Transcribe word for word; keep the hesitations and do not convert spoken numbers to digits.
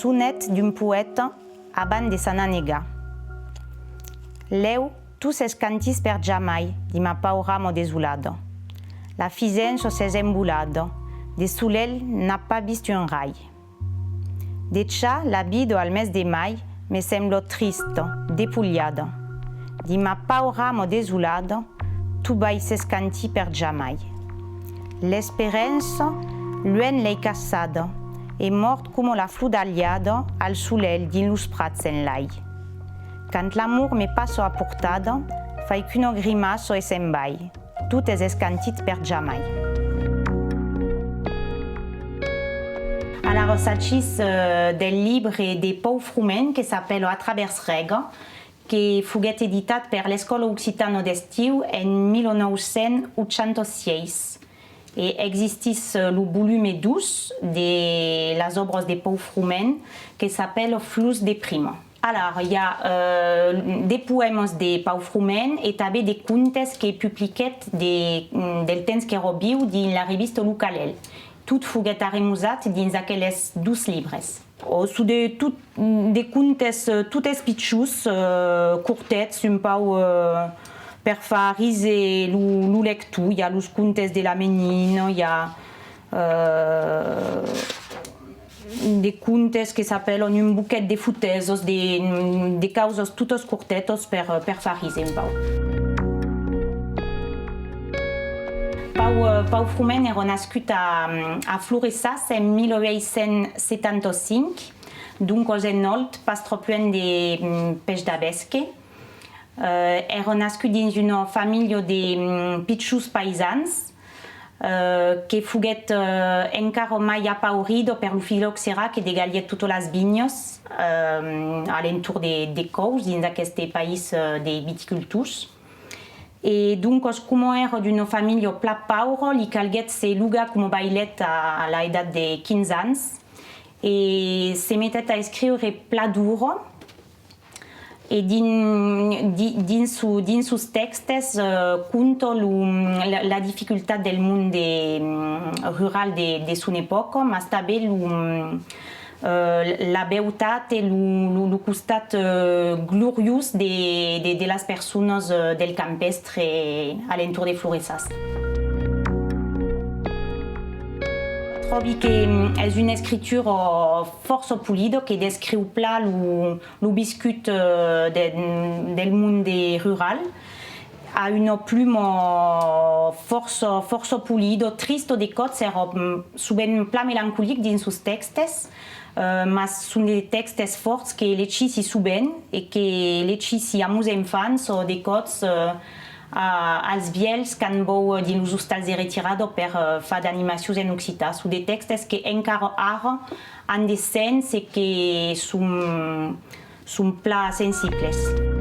Sonet d'un poèta abans de s'anar negar. Lèu, tot s'escantís per jamai dins ma paura ama desolada. La fisença s'es envolada, de solelh n'a pas vist un rai. Dejà la vida al mes de mai me sembla trista, despolhada. Dins ma paura ama desolada, tot vai s'escantir per jamai. L'esperança, luènh l'ai caçada, e mòrt coma la flor dalhada al solelh dins los prats enlai. Quand l'amor me passa a portada, fai qu'una grimaça e se'n vai. Tot es escantit per jamai. Alara, s'agís, eh, del libre de Pau Froment que s'apèla A travèrs rega, que foguèt editat per l'Escòla Occitana d'Estiu en mil nòu cents ochanta sièis. E existís, eh, lo volume dos de las òbras de Pau Froment, que s'apèla Flors de prima. Alara, i a, eh, de poèmas de Pau Froment e tanben de contes que publiquèt de, del temps qu'èra viu dins la revista Lo Calèl. Tot foguèt arremosat dins aqueles dos libres. O son de tot, de contes, eh, totes pichons, eh, cortets, un pauc, eh, per far rise lo, lo lector. I a los contes de la menina, i a, eh, de contes que s'apèlan un boquet de fotesas, de, de causas totas cortetas per, per far rise un pauc. Pau, eh, Pau Froment èra nascut a, a Floressàs en mil uèit cents setanta cinc, doncas en Òlt, pas tròp luènh de, mm, Pèch d'Avesque. Eh, èra nascut dins una familha de, mm, pichons païsans, eh, que foguèt, eh, encara mai apaurida per lo filoxèra que degalhèt totas las vinhas, eh, a l'entorn de, de Còus, dins aqueste país, eh, de viticultors. E doncas, coma èra d'una familha plan paura, li calguèt se logar coma vailet a, a l'edat de quinze ans, e se metèt a escriure plan d'ora, e dins, di-, dins, so, dins sos tèxtes, eh, conta lo, la, la dificultat del monde, mm, rural de, de son epòca, mas tanben lo, mm, eh, la beutat e lo, lo, lo costat, eh, gloriós de, de, de las personas, eh, del campèstre a l'entorn de Floressàs. Tròbi que, mm, es una escritura fòrça polida, que descriu plan lo, lo viscut, eh, de, del monde rural, a una pluma fòrça, fòrça polida, trista de còps, èra, mm, sovent plan melancolic dins sos tèxtes, eh, mas son de tèxtes fòrts que legissi sovent e que legissi a mos enfants o de còps, eh, a, als vièlhs quand vau dins los ostals de retirada per, eh, far d'animacions en occitan. Son de tèxtes que encara ara an de sens e que son, son plan sensibles.